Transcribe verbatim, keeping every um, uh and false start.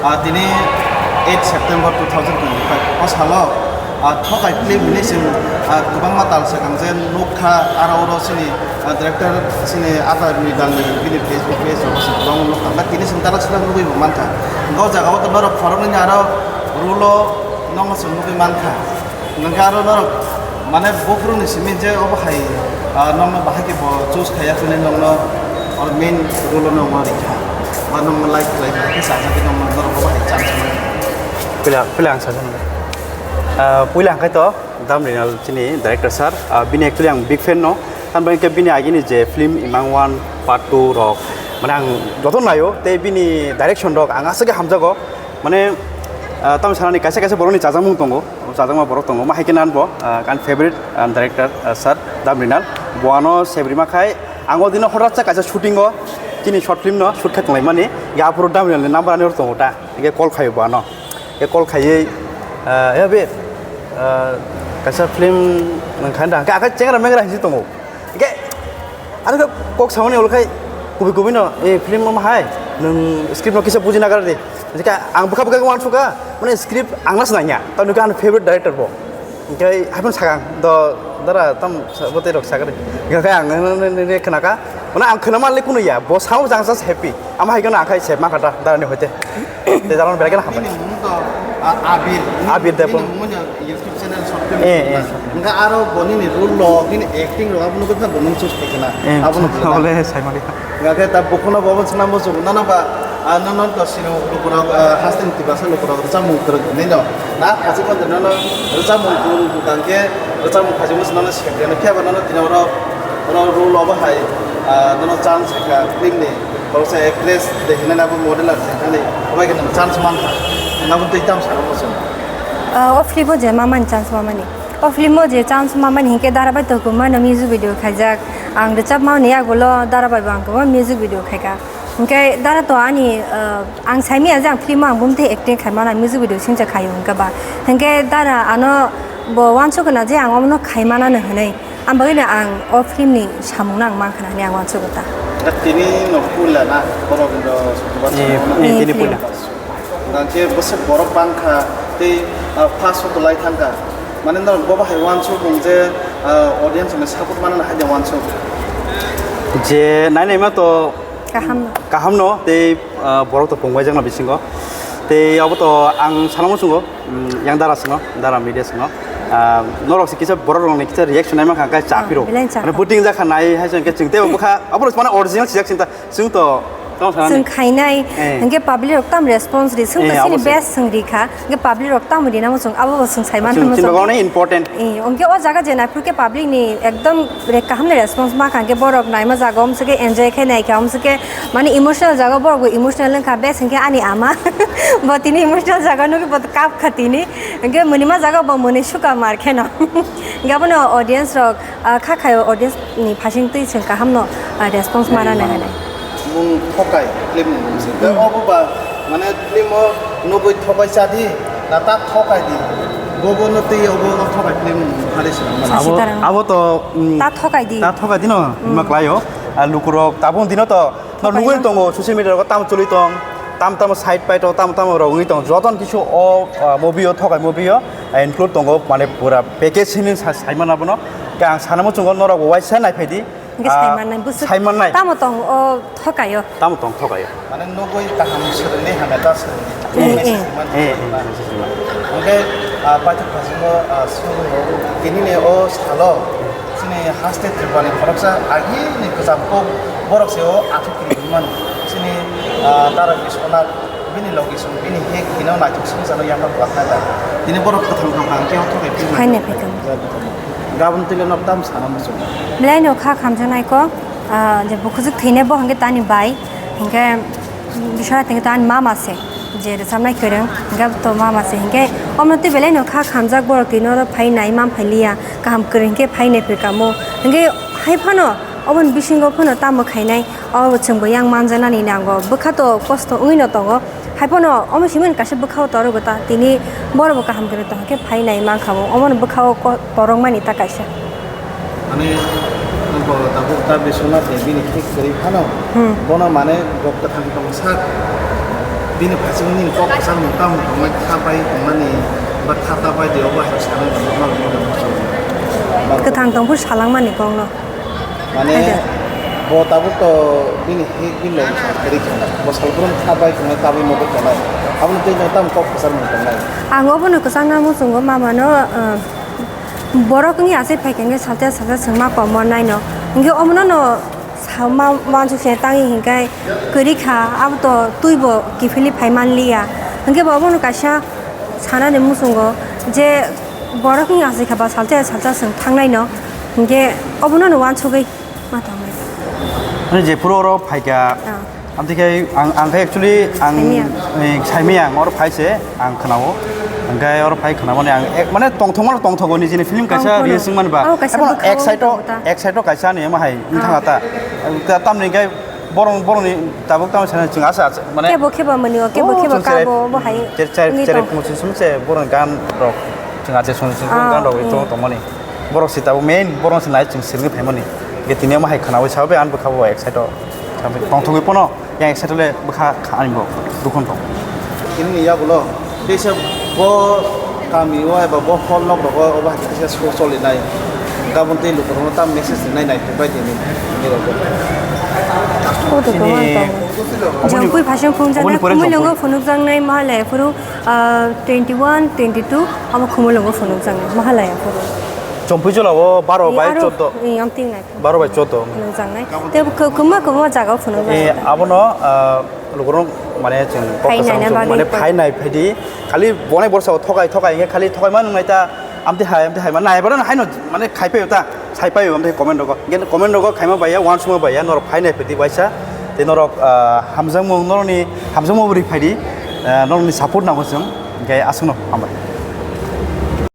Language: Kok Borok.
Ah, tini eight September two thousand twenty-five o salo, ah, Thokai film hinwi chwng, ah, kwbangma tal swkang je nukha, aro oro chini, ah, director chini Ata Mridal ni bini Facebook page rogo se kwbangma nukha. Tini chwng dara sila nugwi bo mankha. Hwnkhe o jaga o to norok khoroknwi ni aro rule o nokno chwng nugwi mankha. Hwnkhe aro norok, mane, bukrukni simi je obo hai, ah, nokno bahai khe bo choose khaiya hwnwi nokno or main role-o nokno rikha. Ba nokno like khlai khe sajagwi nokno norok obo hai chance mano. Puila, puila ang sajagwi. Ah, puila ang khai to Dam Rinal chini director sir, ah, bini actually ang big fan no. Tamni bagwi khe bini agini je film Imang one, part two rok, mane, ang joto naio, tei bini direction rok ang aswk khe hamjago. Mane, ah, tamo sanani kaisa kaisa borokni chajakmung tongo, chajakma borok tongo, ma hai khe nan bo, ah, ani favorite, ah, director, ah, sir Dam Rinal. Bo ano seb rima khai, ang o dino horat sa kaisa shooting o, chini short film no shoot khai tonglaimani, ya aphuru Dam Rinal ni number ani oro tongo ta, hingke call khaio bo ano, hingke call khaiwi, ah, ya be, ah, kaisa film nang khan da, hingke akai chengra mengra hinsi tongo. Hingke, aro khe kok samani ulo khai kubui kubui no, "Eh, film omo hai, nwng script no kisa buji nagar di." Hingke ang bwkha bwkha khe uansukha, mane script ang nas nangya, tamni khe ani favorite director bo. Hingke haphano sakang, "Do, dara, tam sa-, bo tei rok sakari." Hingke ang ne, ne, ne, ne khnaka, mane ang khna manli kunu ya, bo sao jang just happy. Ama hai kheno ang khai sep mankha da, dara ni hoite. Te dara no belai kheno hambai. Bini mung to, a, Abir. Abir Debbarma. Bini mung no YouTube channel short film Eh, eh. Hingke aro boni ni role lo, bini acting lo, abono kotha bo nung choose khaikhe na. Eh, Abono khe na. Ole sai mali. Hingke ta bukuno bo swnam bo chuk nana ba, a, nono to sino lukurok, a, hasteni tibasa lukurok rwchapmung kwrwk hinwi no. Na phachi mantri nono rwchapmung kwrwk bwkang khe rwchapmung phachi mantri nono sekre no. Phiya ba nono tini oro, oro role obo hai, a, nono chance kha film ni. Khoroksa actress de hinani abo model ar thani, obai khe nwng chance mankha, nwng abo twi tam sano muchung. Ah, o film o je mamani chance mamani. O film o je chance mamani hinkhe dara bai tongkuma no music video khaijak. Ang rwchapma ni yagulo dara bai bo ang kwbangma music video khaika. Hinkhe dara to ani, ah, ang saimanya je ang film o ang bumtwi acting khaimano, music video singcha khaio hinkhe ba. Hinkhe dara ano bo uansukna je ang omono khaimanano hinwi. Ang bagwino ang o film ni samung no ang mankha na hinwi ang uansugo ta. Da tini no puila na, borok no sutuba Eh, samung no. Eh, tini film. Puila. Hingke bwswk borok bangkha tei, ah, first o kwlai thangkha. Mane norok bo bahai uansuk mung je, ah, audience ni support manna hai de uansuk. Je nai naima to Kaham no. Kaham no, tei, ah, borok to pungbai jakna bisingo. Tei abo to ang sana muchungo, mm, yang dara sino, dara media sino. Ah, norok se kisa borok rokni kisa reaction naima kha, khe cha Ah, phiro. Belai cha Mane kha. Booting jakha nai hai se khe chwng tei bwkha, abo mane original sijak sinta, chwng to, tamo sana Chwng ni? Khainai, Eh. Hingke public rok tam response ri, chwng Eh, to sini abo se. Best chwng ri kha. Hingke public rok tamo rina muchung, abo bo chwng sai man Chwng muchung. Chini bagwi important. Eh, hingke o jaga je naiphu khe public ni ekdom re-, kaham ni response ma kha, hingke borok naima jaga om se khe enjoy khe nai kha, om se khe mane emotional jaga borok bo emotional wng kha, bes hingke ani ama bo tini emotional jaga nugwi bo kap kha tini, hingke mwnima jaga bo mwnwi suka mar khe no. Hingke abono audience rok, ah, kha khayo audience ni phasing twi chwng kaham no, ah, response ma rana hinwi. Mung Thokai film ni mung se. Hmm. Obo ba, mane film o nugwi thokai cha di, na ta thokai di. Bobo no twi obo no thokai film ni mung hari se. Abo, Sasitarang. Abo to, mm, Ta thokai di. Ta thokai di no, Hmm. Ma klaio. A lukurok tabung dino to, no Thokai nugwi no. Tongo, social media rogo tam choli tong, tam tam side pai to, tam tam rok wngwi tong. Joton kisu o, ah, movie o, thokai movie o, ah, include tongo, mane pura package hini sa-, saimano abono. Khe ang sana muchungo norok bo waisa naiphai di. Hingke Ah, saimannai, bwswk saimannai. Tamo tong o thokayo? Tamo tong thokayo. Mane nugwi kaham swrwngni hamya ta swrwngni. Eh, eh. Message man Eh, eh, thangma. Message man. Hingke, ah, paithak phasingo, ah, swrwngno tini ni o salo chini haste Tripura ni khoroksa agini kwcham kok borok se o athuk kiri mano. Chini, ah, Tarak Biswanath bini logi song bini hek hino naithok song jano yama buat nai ta. Tini borok kwthang kwthang hangke o thokai twi Phainai phaikam. Gabon tile nok tam sana muchung. Belai no kha khamjaknai ko, ah, je bukhujwk thwinai bo hwnkhe tani bai, hwnkhe biswra hwnkhe tani mama se, je rwchapnai kwrwng, hwnkhe to mama se, hwnkhe omo twi belai no kha khamjak borok twi no phai nai man phai liya, kaham kwrwng hwnkhe phai nai phai kamo, hwnkhe hai phano oboni bisingo phano tamo khainai, obo chwngbo yang manjaknani nango, bwkha to kosto wngwi no tongo. Haiphano omo simi kaisa bwkhao torogo ta, tini borokbo kaham khe tongkhe phai nai mankha bo, omono bwkhao ko-, torokmani ta kaisa. Ani bo tabuk ta Biswanath ni bini thik kwrwi phano, Hmm. Bono mane bo kwthang tong sak. Bini phaising nini kok kwchang mung tamo tongmani kha bai tongmani ba kha ta bai de obo hai sanai rok ma rok ma rok. Kwthang tong phuru salangmani kokno. Mane Aida. Bo tabuk to bini hik bini lai kwrwi kha. Bo salbrum kha bai tongnai ta bai mobile tongnai. Aboni tei no tamo kok kwchang mung tongnai. Ang obono kwchangna muchungo mamano, ah, borok wngya se phaikha hwnkhe salsa salsa swngma komo naino. Hwnkhe omono no Sama wansuk se tangi hinkai kwrwi kha, abo to twi bo kiphilwi phai man liya. Hwnkhe bo obono kaisa sanani muchungo je borok ni aswk kha ba salsa ya salsa chwng thangnai no, hwnkhe obono no wansugwi ma tongwi. Ani jephuru oro phaikha, Ah. amtwi khe ang, ang khe actually ang, Saimaya. eh, saimaya ang oro phai se. Ang khwnao. Hwnkhe oro phai khwnamani ang ek, mane tongthokmano tongthogo nijini film kaisa Tongthokno. Release wngmani ba. Abo kaisa Ebono bwkhao ek side o, tongthokgo ta. Ek side o kaisa ani ema hai wngthang Ah. ta. Ta-, tamni hwnkhe borong, borongni tabuk tamo sana chwng asa, asa, mane Kebo kebo mani o, kebo Oh, kebo chwng chwrai, kabo bo hai chwrai, wngwi chwrai tong. Phungo chwng sumse borong gan rok chwng ase sung sung Ah, gan rok mm. Tong tongmani. Borok se tabuk main borok se nai chwng swrwngwi phaimani. Hwnkhe tini ema hai khwnawi sabai ang bwkhao ek side o tongthogwi pono. Yang ek side le bwkha kha ani bo dukhon tong. Ini ni yagulo teisa bo kami o eba bo hall nok rogo obo hai teisa so choli nai. Gabon tei lukurokno tam message rinai nai phai bai tini. Ni rogo. Koto Ini tongma tong. Jongpui phasing phung jana oboni pore khumui longo Jongpui. Phunuk jang nai mahalaya phuru, ah, twenty one, twenty two abo khumui longo phunuk jang nai mahalaya phuru. Jongpui jolao baro Ni bai aro, choudo. Ni yong ting nai. Baro bai choudo. Phunukjaknai. Tei kw-, kwma kwma jaga o phunukjaknai. Eh, abono, ah, lukurok mane chwng kok Phainai kwchang na chwng bagwi mane kok. Phainai phaidi. Khali bonai borsa o thokai thokai hwnkhe khali thokai ma nwngnai ta. Amtwi hai, amtwi hai ma nai baro haino mane khai phaio ta. Sai phaio amtwi comment rogo. Gen comment rogo khaima baiya, wansukma baiya, norok phainai phaidi waisa. Tei norok, ah, hamjakmung norokni hamjakmung bwrwi phaidi. Ah, norokni support nango chwng. Hwnkhe aswkno hambai.